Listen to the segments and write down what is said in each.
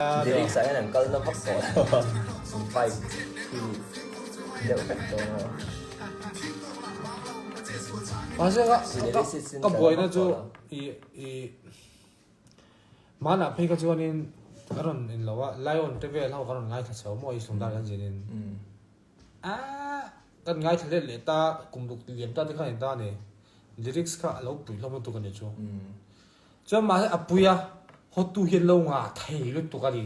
Lyrics ah hian an kal na vak tawh lo a, an vibe hi deuh vek dawn a. Mahse ka ka buaina chu i i hmanah phei kha chuanin ka rawn in lo a, Lion te vel ho ka rawn ngaithla chho maw i sungdar kan zinin aaa kan ngaithla let leh ta kum ruk liam ta te khan in ta a ni, lyrics kha a lo pui hlawm lutuk a ni chu. Chuan mahse a pui a, hawtu hian lo ngah thei lutuk a ni.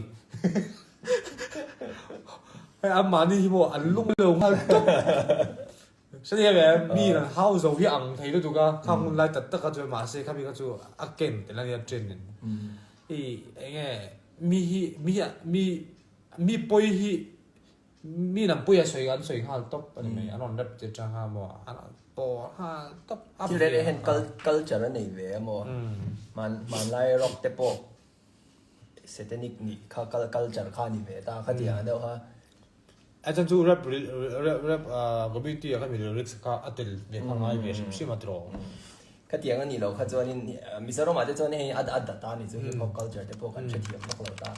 Hei an mahni hi maw an lung lo nghal tawp. Hre thiam em? Mi an hau zo hi ang thei lutuk a, khang hun lai tak tak a chuan mahse khami kha chu a ken tel a nia trend in. I enge mi hi mi mi mi pawi hi Mi lam puia sawi an sawi nghal tawp a ni mai, an rawn rep che chang a maw, an rawn paw nghal tawp a. Thil reng reng hian culture a nei ve a maw, hmanlai rock te pawh satanic nih kha culture kha a ni ve ta kha tih ang deuh kha. A chan chu rap rap community ah khan mi lyrics kha a tel ve kha ngai ve hrim hrim a tiraw. Khatiang a nih loh kha chuanin Mizoram ah te chuan hei a dat a ni chu hip hop culture te pawh kan hrethiam vak lo ta,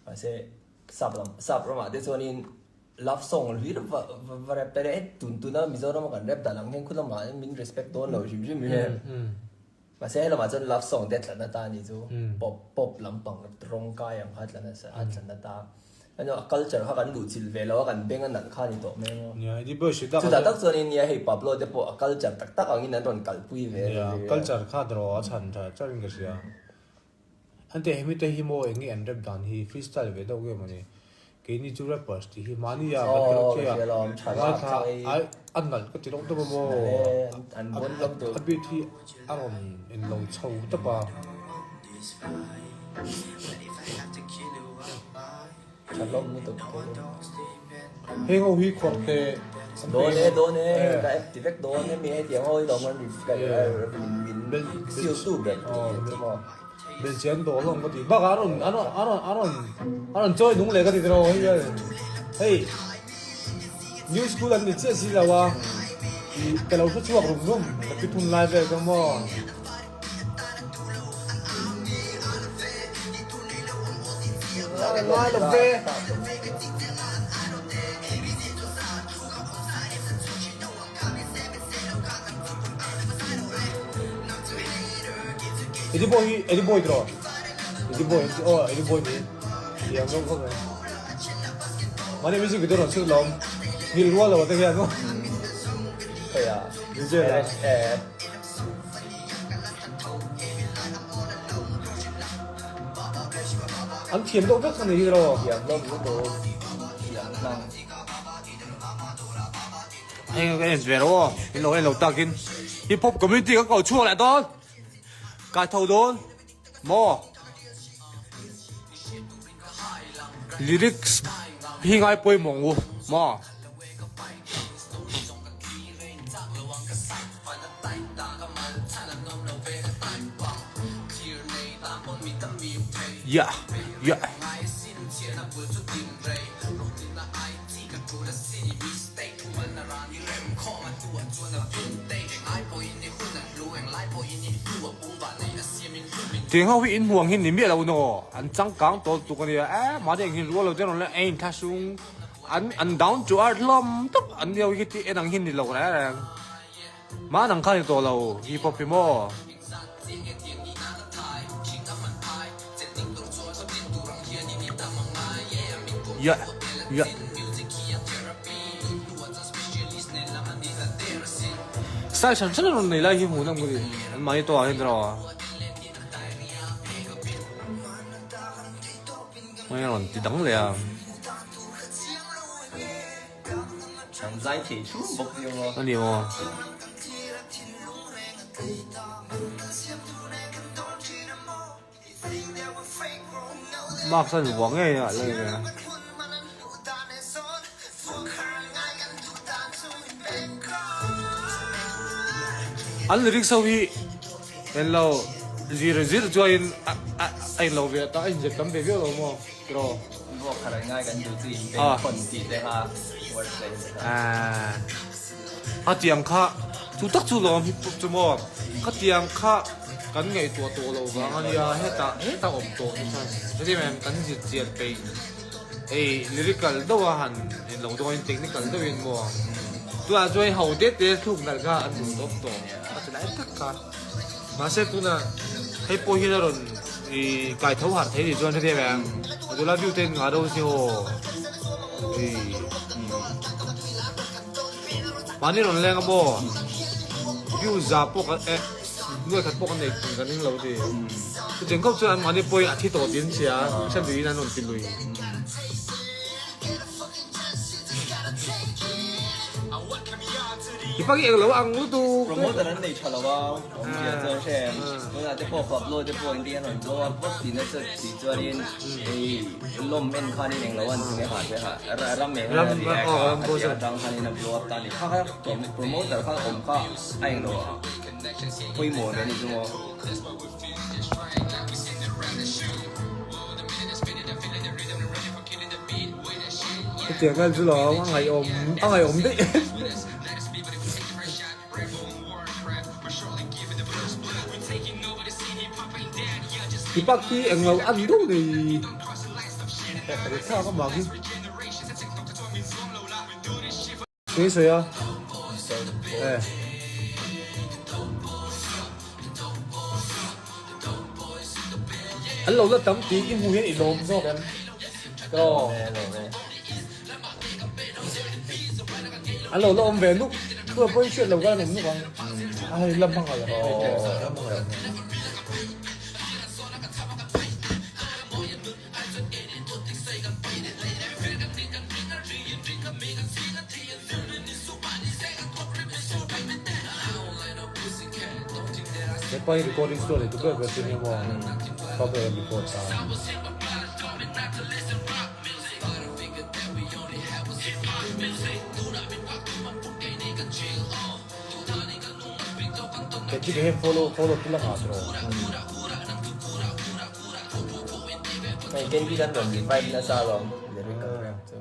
mahse Sap lam sap ramah te chuanin love song hlir va va rap ta reh tun tuna Mizoram a kan rap dan ang hian khu lamah hian min respect dawn lo hrim hrim hi. Mahse he lamah chuan love song te a tla nata a nih chu pop pop lampang rawng kai ang kha a tla nasa a tla nata. Ano a culture kha kan luh chilh ve lo a kan beng a nalh kha a ni tawh mai maw. Nia i boy hri tak Chutah tak chuanin nia hei Pablo te pawh a culture tak tak angin an rawn kalpui ve a ni. Nia culture kha draw a chhan tha charin ka hria. An teh hemi te hi maw eng nge an rap dan hi freestyle ve deuh nge mawni keini chu rappers tih hi mahni ah kan ti rawk thei a ngaithla ai a nalh ka ti rawk deuh a maw a beat hi a rawn in lo chho tawp a. Heng ho hi khawrh teh Dawn e dawn e heng ka app ti vek dawn e mi hetiang ho hi lawm an min min sial tu ber ti maw. Belchian dawl hlawm ka ti bakah a rawn a rawn a rawn a rawn a rawn chawi nung leh ka ti tiraw hei hian hei new school an ni chiah si lo a ih ka lo hre chhuak rum rum ka ti thun lai vel ka maw. Ngai lo ve. Eddie boy hi Eddie boy tiraw? Eddie boy aw Eddie boy ni thiam deuh khawp mai. Mahni music video rawn chhut lawm nghilh rual lo te hian maw. Khawiah? DJ la. An thiam deuh vek a ni hi ro. Thiam hlawm lutuk. Thiam hlang. Hei ka en ve ro aw. In lo en lo takin hip hop community ka ko chhuak leh dawn. Kai tho dawn maw. Lyrics hi ngai pawimawh ang u maw. Yeah yeah. Tiang ho hi in hmuh ang hi ni miah lo naw an changkang tawl tuk a nia e mahni ang hi rual lo te rawn la ein thlahrung an an down to earth hlawm tawp an nia hi tih en ang hi ni lo reng reng mah nang kha ni tawh lo hip hop hi maw. Yeah yeah. Style hran hran a rawn nei lai hi hmuh nawm ka ti an mahni tawhah hian tiraw. Hei a rawn ti dang leh a. An zai thei thum bawk nia maw. A ni maw. Mask a invuah ngei a la ni a. An lyrics ho hi englo zir zir chuanin a inlo ve ta a inzep tam ve viau lo maw tiraw. Vuak khat an ngai kan duh chu in beng khawn tih te kha word play te kha. Khatiang kha chu tak chu lawm hip hop chu maw khatiang kha. Kan ngaihtuah tawh loh vang a nia, hetah hetah awm tawh ni khan heti em kan zir chian peih hei lyrical deuh a han en lo dawhin technical deuhin maw tunah chuan ho te te thluk nalh kha an duh tawp tawh a ti lai tak kha mahse tunah hei pawh hian a rawn ih kai tho harh thei ni chuan heti em em a tula view te in ngah deuh si aw ih mahni rawn leng a maw view za pawh kan eh. Nuai khat pawh kan nei thung kan ring lo ti. Chutiang khawp chuan anmahni pawhin a thi tawh tih an hria a, hriat duhin an rawn ti lui. I pak i eng lo ang lutuk. Promoter an nei tha lo a, awmzia chuan hre em. Tunah te pawh Pablo te pawh engtin an rawn blow up vak tihna chu tih chuanin hei lawm en khanin eng lo an ti nge ha che ha ram eng a react a a tia atang khanin a blow up ta a ni. Kha kha promoter kha awm kha a eng lo a. Pawimawh ve ni chu maw? Hetiang vel chu lo a ngaihawm a ngaihawm daih Ti pak hi englo an deuh nei Thlak a mak hi. Tui sawi a. Eh. An lo la tam tih i hmuh hian i lawm zawk em? Aw. An lo la awm ve nuk. Chua pawhin hriat lo khan an awm nuk ang. A hei la hmangaih ang. La hmangaih ang. Hepa hi recording studio nei tu ber ber chu nia maw Pablo hian record ta. Kendrick hian follow follow tu la ngah tawh. Hei Kenji kan rawn revive nasa alawm lyrical rap chu.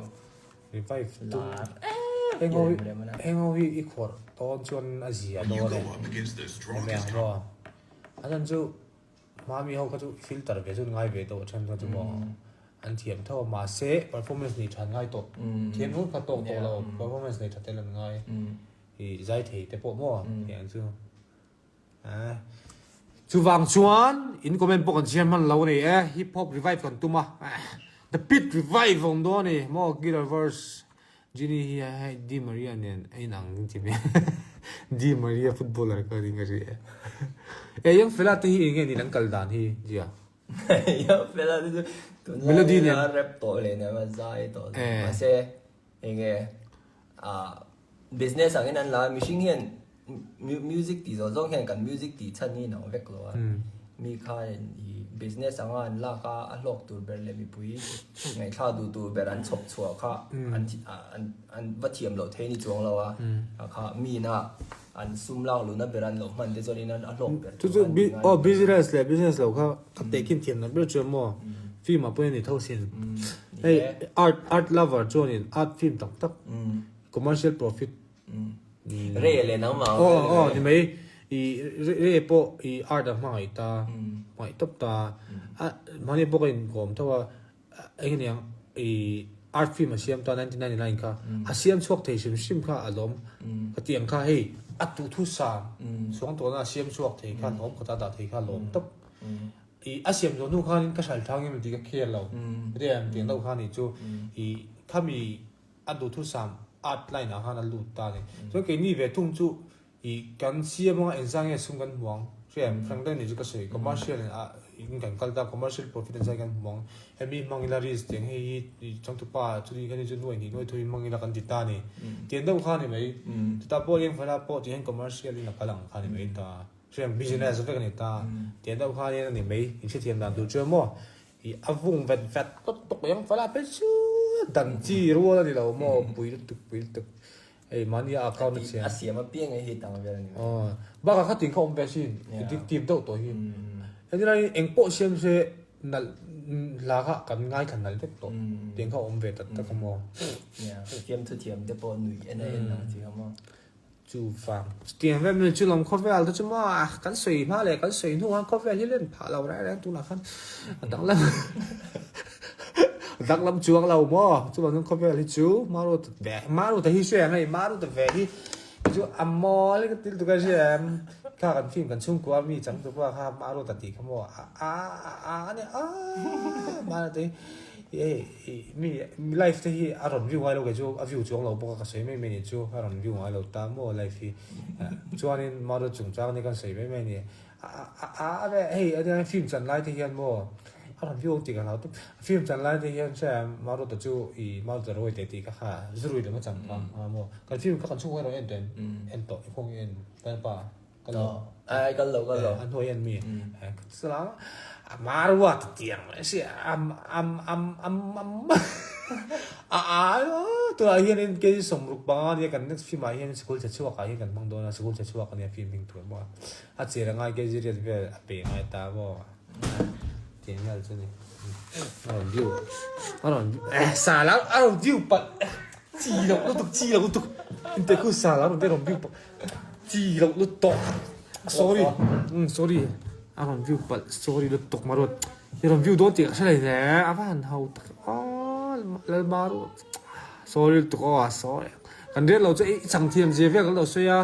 Revive tum heng ho hi heng ho hi i khawrh tawn chuan a zia dawn e enge ang maw a chhan chu hmami ho kha chu filter ve chu an ngai ve tawh a then kha chu maw an thiam tho a mahse performance nei tha an ngai tawh thiam rut kha tawk tawh lo performance nei tha tel an ngai i zai thei te pawh maw tiang chu. Chuvang chuan in comment pawh kan chhiar hman lo a ni e, hip hop revive kan tum a, the pit revive a awm dawn a ni maw guitar verse Genie hi hei Di Maria nen a inang ding chi mai Di Maria footballer ka ring a ri e. E yang fela te hi enge ni an kal dan hi zia. Yang fela te chu tunlai a rap tawh leh nen a zai tawh mahse enge business angin an la a mihring hian Music tih zawh zawng hian kan music tih chhan hi inang vek lo a, mi khain i business anga an lak a, a hlawk tur ber leh mipui ngaihthlak duh tur ber an chhawp chhuah kha an an va thiam loh thei ni chuang lo a, a kha mi ina an sum lak luhna ber an lo hman te chuan in a hlawk ber tur an ti ngai. Aw business leh business lo kha a tehkhin thiam loh ber chuan maw film ah pawh hian ni tho sin hei art art lover chuanin art film tak tak commercial profit Re leh nangmah ang Aw aw ni mai i re pawh i art a hmangaih ta hmangaih tawp ta a mahni pawh ka inkawm tho a eng aniang i art film a siam ta 1999 kha a siam chhuak thei hrim hrim kha a lawm ka tih ang kha hei a tuhthu sang chhuang tawhna a siam chhuak thei kha hlawm kawta dah thei kha a lawm tawp i a siam zawh hnu khanin ka hral thang em tih ka khel lo hetiang tiang deuh kha ni chu i khami A duhthusam art line ah khan a lut ta a ni. Chuan keini ve thung chu ih kan siam anga engzah nge sum kan hmu ang? Hria em? Frank Daniel chu ka sawi commercial in ah in kan kal ta commercial profit engzah nge kan hmu ang? Hemi hmang ila risk tiang hei hi ih changtupa chuni khani chu nuai hnih nuai thu in hmang ila kan ti ta a ni. Tiang deuh kha a ni mai. Chutah pawh Lengfala pawh tiang hian commercial in a kal ang kha a ni mai ta. Hria em? Business vek a ni ta. Tiang deuh kha ania a ni mai. Inhrethiam dan tur chu emaw I a vung vet vet tawk tawk yang fala phei chu dan chi rual a ni lo maw pui lutuk pui lutuk hei mahni a account a chhia a siam apiang hi tang vel a ni aw bakah kha tin kha awm ve sin addictive deuh tawh hi entirna in eng pawh siam se nalh hla kha kan ngaithla nalh vek tawh tiang kha awm ve tak tak a maw fiamthu thiam te pawh nuih en a en ang chi kha maw. Chuvang chutiang vel mai chu lawm khawvel te chu maw kan sawi hma leh kan sawi hnu khan khawvel hi len phah lo reng reng tunah khan a danglam a danglam chuang lo maw chuvang chuan khawvel hi chu Maruta ve Maruta hi hria em hei Maruta ve hi chu a mawl ka til tuk a hria em kha kan film kan chhungkua mi changtupa kha Maruta tih kha maw a a a a nia a Maruta hi Hei mi live te hi a rawn view ngai lo kei chu a view chuang lo bawk a ka sawi mai mai ni chu a rawn view ngai lo ta maw live hi chuanin Maro chungchang ni kan sawi mai mai ni a a a hei a nia film chan lai te hian maw a rawn view ang tih ka hlau tawp film chan lai te hian hre Maro ta chu i Maro ta rawi teh tih ka kha zurui lam a chan kha a maw kan film kha kan chhungkaw erawh en tawh em en tawh i khawnge en kan pa. Kal lo. Ai kal lo kal lo. An hnuai an mi. Salang a marwa ti tiang mai si am am am am am a a tunah hianin kei sawmruk panga nia kan next film ah hian sikul che chhuak ah hian kan hmang dawn a sikul che chhuak ania film hming tur maw a cher a ngai kei ziriat vel a pe ngai ta maw tiang vel chu ni a rawn view a rawn eh salang a rawn view palh chi loh lutuk chi loh lutuk inte khu salang rawn rawn view palh Chi loh lutuk sorry um sorry a rawn view palh sorry lutuk maruat i rawn view dawn tih ka hre lo hle a va han ho tak aw lalma ruat sorry lutuk aw sorry kan riat lo chu i chang thiam zia vel kan lo sawi a.